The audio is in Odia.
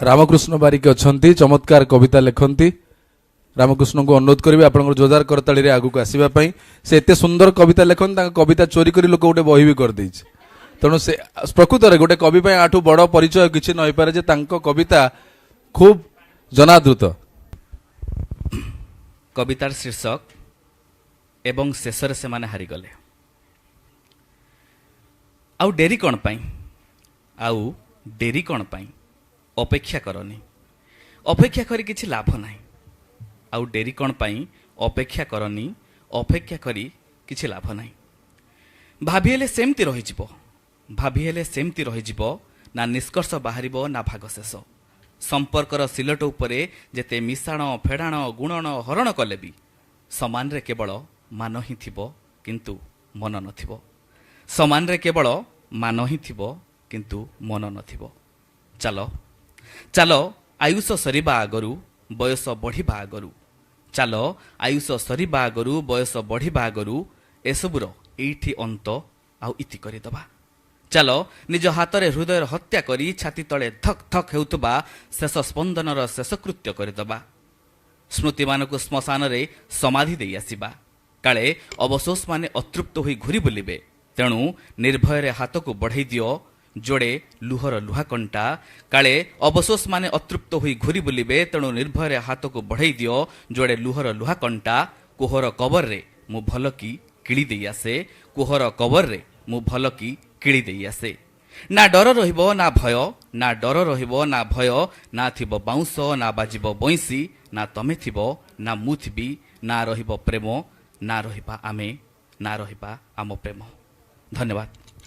ରାମକୃଷ୍ଣ ବାରିକ ଅଛନ୍ତି, ଚମତ୍କାର କବିତା ଲେଖନ୍ତି। ରାମକୃଷ୍ଣଙ୍କୁ ଅନୁରୋଧ କରିବି ଆପଣଙ୍କର ଜୋରଦାର କରତାଳିରେ ଆଗକୁ ଆସିବା ପାଇଁ। ସେ ଏତେ ସୁନ୍ଦର କବିତା ଲେଖନ୍ତି, ତାଙ୍କ କବିତା ଚୋରି କରି ଲୋକ ଗୋଟେ ବହି ବି କରିଦେଇଛି। ତେଣୁ ସେ ପ୍ରକୃତରେ ଗୋଟେ କବି ପାଇଁ ୟାଠୁ ବଡ଼ ପରିଚୟ କିଛି ନ ହେଇପାରେ ଯେ ତାଙ୍କ କବିତା ଖୁବ୍ ଜନାଦୃତ। କବିତାର ଶୀର୍ଷକ, ଏବଂ ଶେଷରେ ସେମାନେ ହାରିଗଲେ। ଆଉ ଡେରି କ'ଣ ପାଇଁ, ଆଉ ଡେରି କ'ଣ ପାଇଁ, ଅପେକ୍ଷା କରନି, ଅପେକ୍ଷା କରି କିଛି ଲାଭ ନାହିଁ। ଆଉ ଡେରି କ'ଣ ପାଇଁ, ଅପେକ୍ଷା କରନି, ଅପେକ୍ଷା କରି କିଛି ଲାଭ ନାହିଁ। ଭାବି ହେଲେ ସେମିତି ରହିଯିବ, ଭାବି ହେଲେ ସେମିତି ରହିଯିବ, ନା ନିଷ୍କର୍ଷ ବାହାରିବ ନା ଭାଗ ଶେଷ। ସମ୍ପର୍କର ସିଲଟ ଉପରେ ଯେତେ ମିଶାଣ ଫେଡ଼ାଣ ଗୁଣନ ହରଣ କଲେ ବି ସମାନରେ କେବଳ ମାନ ହିଁ ଥିବ, କିନ୍ତୁ ମନ ନଥିବ। ସମାନରେ କେବଳ ମାନ ହିଁ ଥିବ, କିନ୍ତୁ ମନ ନଥିବ। ଚାଲ ଚାଲ, ଆୟୁଷ ସରିବା ଆଗରୁ, ବୟସ ବଢ଼ିବା ଆଗରୁ, ଚାଲ, ଆୟୁଷ ସରିବା ଆଗରୁ, ବୟସ ବଢ଼ିବା ଆଗରୁ ଏସବୁର ଏଇଠି ଅନ୍ତ ଆଉ ଇତି କରିଦେବା। ଚାଲ, ନିଜ ହାତରେ ହୃଦୟର ହତ୍ୟା କରି ଛାତି ତଳେ ଧକ୍ ଧକ୍ ହେଉଥିବା ଶେଷ ସ୍ପନ୍ଦନର ଶେଷକୃତ୍ୟ କରିଦେବା। ସ୍ମୃତିମାନଙ୍କୁ ଶ୍ମଶାନରେ ସମାଧି ଦେଇ ଆସିବା। କାଳେ ଅବଶୋଷମାନେ ଅତୃପ୍ତ ହୋଇ ଘୂରି ବୁଲିବେ। ତେଣୁ ନିର୍ଭୟରେ ହାତକୁ ବଢ଼େଇ ଦିଅ ଯୋଡ଼େ ଲୁହର ଲୁହା କଣ୍ଟା। କାଳେ ଅବଶୋଷମାନେ ଅତୃପ୍ତ ହୋଇ ଘୂରି ବୁଲିବେ, ତେଣୁ ନିର୍ଭୟରେ ହାତକୁ ବଢ଼େଇ ଦିଅ ଯୋଡ଼େ ଲୁହର ଲୁହା କଣ୍ଟା। କୁହର କବରରେ ମୁଁ ଭଲ କି କିଳି ଦେଇ ଆସେ, କୁହର କବରରେ ମୁଁ ଭଲ କି କିଳି ଦେଇ ଆସେ। ନା ଡର ରହିବ ନା ଭୟ, ନା ଡର ରହିବ ନା ଭୟ, ନା ଥିବ ବାଉଁଶ ନା ବାଜିବ ବଇଁଶୀ, ନା ତମେ ଥିବ ନା ମୁଁ ଥିବି, ନା ରହିବ ପ୍ରେମ, ନା ରହିବା ଆମେ, ନା ରହିବା ଆମ ପ୍ରେମ। ଧନ୍ୟବାଦ।